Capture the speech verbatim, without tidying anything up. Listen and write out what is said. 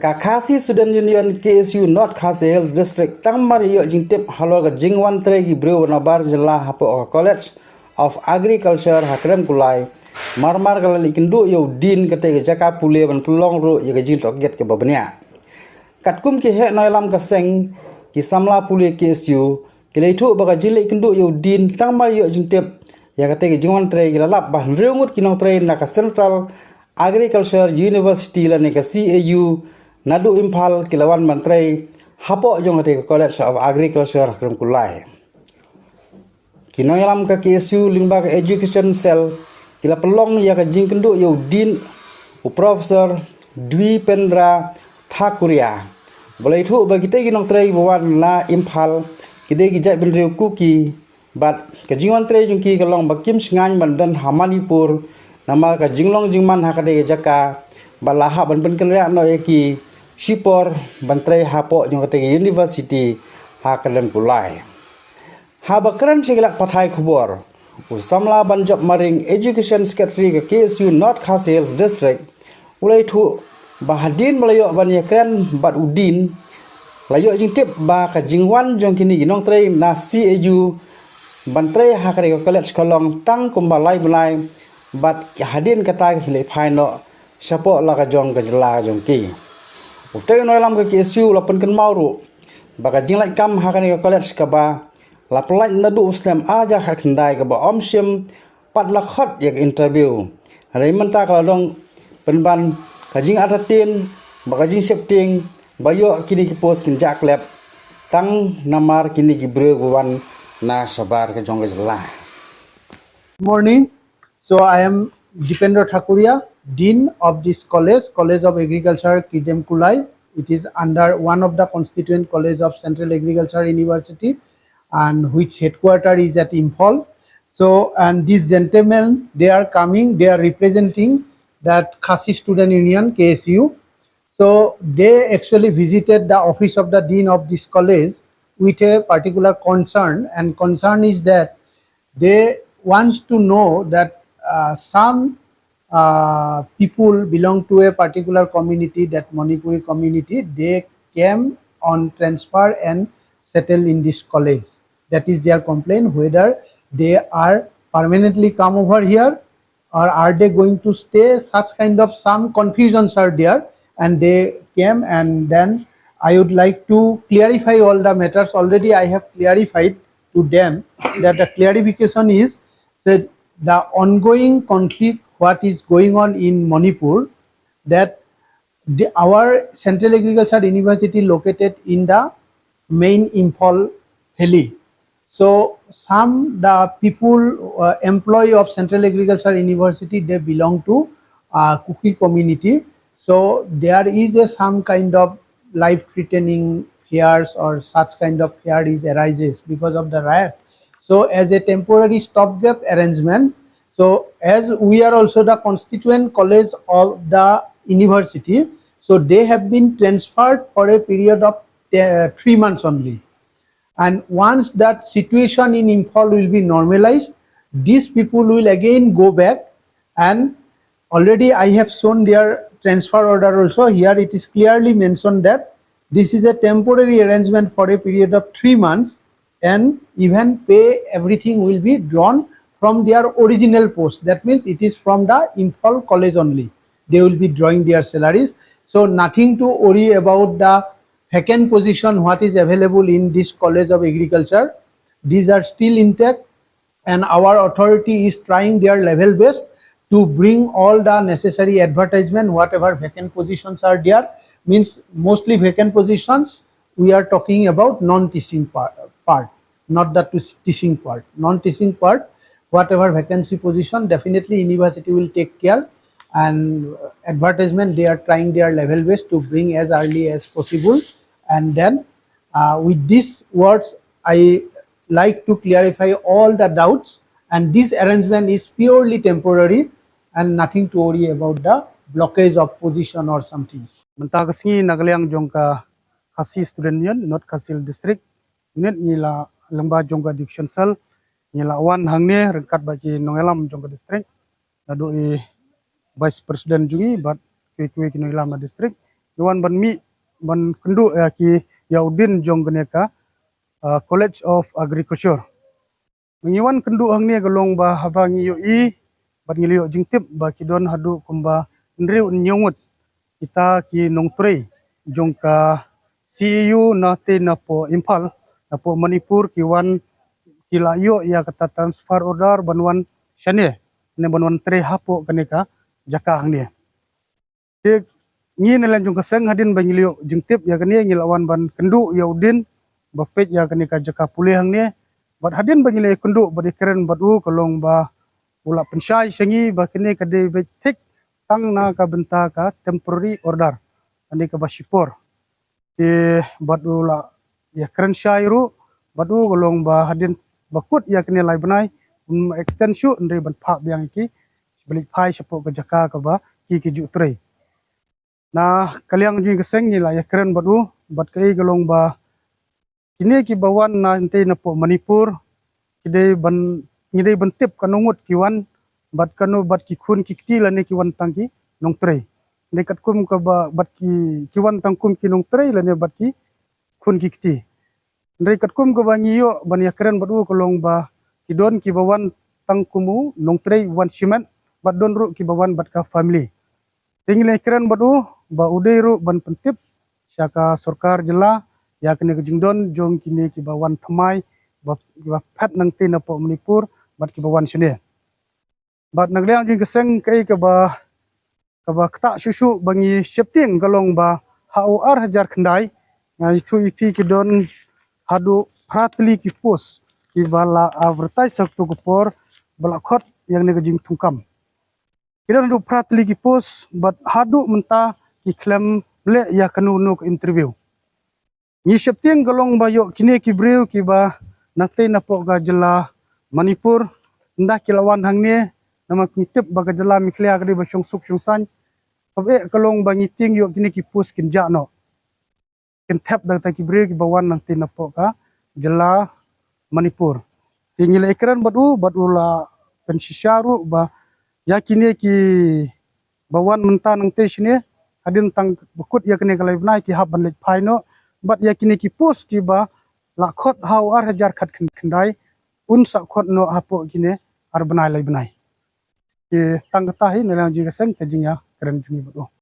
Ka Khasi Student Union K S U North Khasi Hills District tang mar ïoh jingtip halor ka jingwan trei ki briew nabar jylla hapoh ka College of Agriculture ha Krem Kulai. Mar mar ka la leit kynduh ïa u Dean kata ka jaka pule ban pynlong ruh ïa ka jingtohkit kaba bniah. Katkum ki heh nongïalam ka seng, ki samla pule K S U ki la ïathuh ba ka jingleit kynduh ïa u Dean tang mar ïoh jingtip ïa kata ka jingwan trei, ki la lap ba hynriew ngut ki nongtrei na ka Central Agriculture University lane ka C A U naduh Imphal ki la wan ban trei hapoh jong kata ka College of Agriculture ha Krem Kulai. Ki nongïalam ka K S U lyngba ka Education Cell ki la pynlong ïa ka jingkynduh ïa u Dean, u Professor Dwipendra Thakuria, ba la ïathuh ba kita ki nongtrei ba wan na Imphal ki dei ki jaitbynriew Kuki, bad ka jingwan trei jong ki ka long ba kim shngaiñ ban don ha Manipur namar ka jinglong jingman ha kata ka jaka, bad la hap ban pynkynriah noh ïa ki shipor ban trei hapoh jong kata ka university ha Krem Kulai. Haba kren sha ki lad pathai khubor, u samla Banjop Maring, Education Secretary ka K S U North Khasi Hills District, u la ïathuh ba hadien ba la ïoh ban ïakren bad u Dean, la ïoh jingtip ba ka jingwan jong kine ki nongtrei na C A U ban trei ha kane ka college ka long tang kumba lai bnai, bad hadien kata ki sa leit phai noh shapoh la ka jong ka jylla jong ki. Utei u nongïalam ka K S U u la pynkynmaw ruh ba ka jinglait kam ha kane ka college kaba la pynlait naduh u snem ar hajar khatkhyndai kaba ym shym pat la khot ïa ka interview. Hynrei mynta ka la long pynban ka jingartatien bad ka jingsheptieng ba ïoh kine ki post kin jah klet tang namar kine ki briew ba wan na shabar ka jong ka jylla. Morning. So I am Dipendra Thakuria, Dean of this college, College of Agriculture, Kidem Kulai. It is under one of the constituent college of Central Agriculture University, and which headquarter is at Imphal. So, and these gentlemen, they are coming, they are representing that Khasi Student Union, K S U. So they actually visited the office of the dean of this college with a particular concern, and concern is that they wants to know that uh, some uh, people belong to a particular community, that Manipuri community, they came on transfer and settle in this college. That is their complaint, whether they are permanently come over here or are they going to stay. Such kind of some confusions are there, and they came, and then I would like to clarify all the matters. Already I have clarified to them that the clarification is that the ongoing conflict, what is going on in Manipur, that the, our Central Agriculture University located in the main Imphal Valley. So some the people uh, employee of Central Agriculture University, they belong to uh, Kuki community. So there is a some kind of life-threatening fears or such kind of fear is arises because of the riot. So as a temporary stopgap arrangement, so as we are also the constituent college of the university, so they have been transferred for a period of uh, three months only. And once that situation in Imphal will be normalized, these people will again go back, and already I have shown their transfer order also. Here it is clearly mentioned that this is a temporary arrangement for a period of three months, and even pay, everything will be drawn from their original post. That means it is from the Imphal college only. They will be drawing their salaries. So nothing to worry about the vacant position, what is available in this College of Agriculture. These are still intact, and our authority is trying their level best to bring all the necessary advertisement, whatever vacant positions are there, means mostly vacant positions, we are talking about non-teaching par-, part, not the tus-, teaching part. Non-teaching part, whatever vacancy position, definitely university will take care, and advertisement, they are trying their level best to bring as early as possible. And then uh, with these words, I like to clarify all the doubts, and this arrangement is purely temporary and nothing to worry about the blockage of position or something. Mynta ka sngi na ka liang jong ka Khasi Student Union North Khasi Hills District, mynta ngi la lyngba jong ka Education Cell, ngi la wan hangne ryngkat bad ki nongïalam jong ka district, naduh i Vice President jong ngi bad kiwei kiwei ki nongïalam na district. ngi wan ban mih ban kynduh ïa ki, ïa u dien jong kane ka, ah, College of Agriculture. Ngi wan kynduh hangne ka long ba haba ngi ïohi bad ngi la ïoh jingtip ba ki don haduh kumba hynriew hynñiew ngut kita ki nongtrei jong ka C A U na tei napoh Imphal, napoh Manipur, ki wan, ki la ïoh ïa kata transfer order ban wan shane, ne ban wan trei hapoh kane ka jaka hangne. Te ngi na liang jong ka seng hadien ba ngi la ïoh jingtip ïa kane, ngi la wan ban kynduh ïa u dien ba peit ïa kane ka jaka pule hangne. Bad hadien ba ngi la kynduh bad ïakren bad u, ka long ba u la pynshai sha ngi ba kane ka dei beit thik tang na ka bynta ka temporary order, kane kaba shipor. Te bad u la ïakren shai ruh bad u, ka long ba hadien ba kut ïa kane lai bnai, um, extend shuh, hynrei ban phah biang ïa ki ba leit phai shapoh ka jaka kaba ki, ki ju trei. Na ka liang jong ka seng ngi la ïakren bad u, bad kaei ka long ba kine kiba wan na tei napoh Manipur, ki dei ban, ngi dei ban tip katno ngut ki wan, bad katno, bad ki khun ki kti lane ki wan tang ki nongtrei. Hynrei katkum kaba, bad ki, ki wan tang kum ki nongtrei lane bad ki khun ki kti. Hynrei katkum kaba ngi ïoh ban ïakren bad u, ka long ba ki don kiba wan tang kum u nongtrei wan shimet, bad don ruh kiba wan bad ka family. Te ngi la ïakren bad u ba u dei ruh ban pyntip sha ka sorkar jylla ïa kane ka jingdon jong kine kiba wan thymmai, ba, ba phet na tei napoh Manipur bad kiba wan shane. Bad na ka liang jong ka seng kaei kaba, kaba ktah shuh shuh ba ngi sheptieng ka long ba ha u ar hajar khyndai, nga ïathuh ïa phi, ki don haduh phra tylli ki post kiba la advertise ha kato ka por ba la khot ïa kane ka jingthungkam. Ki don haduh phra tylli ki post bad haduh mynta ki khlem leh ïa kano kano ka interview. Ngi sheptieng ka long ba ïoh kine ki briew kiba na tei napoh ka jylla Manipur, ynda ki la wan hangne, namar ngi tip ba ka jylla Meghalaya ka dei ba shong suk shong saiñ. Kaba eh ka long ba ngi tieng ïoh kine ki post kin jah noh, kin thep da kita ki briew kiba wan na tei napoh ka jylla Manipur. Te ngi la ïakren bad u, bad u la pynshisha ruh ba ïa kine kiba wan mynta na tei shane, hadien tang ba kut ïa kane ka lai bnai ki hap ban leit phai noh, bad ïa kine ki post kiba la khot ha u ar hajar khat khyn-, khyndai, un sa khot noh hapoh kine ar bnai lai bnai. Te tang kata hi na liang jong ka seng ka jingïakren jong ngi bad u.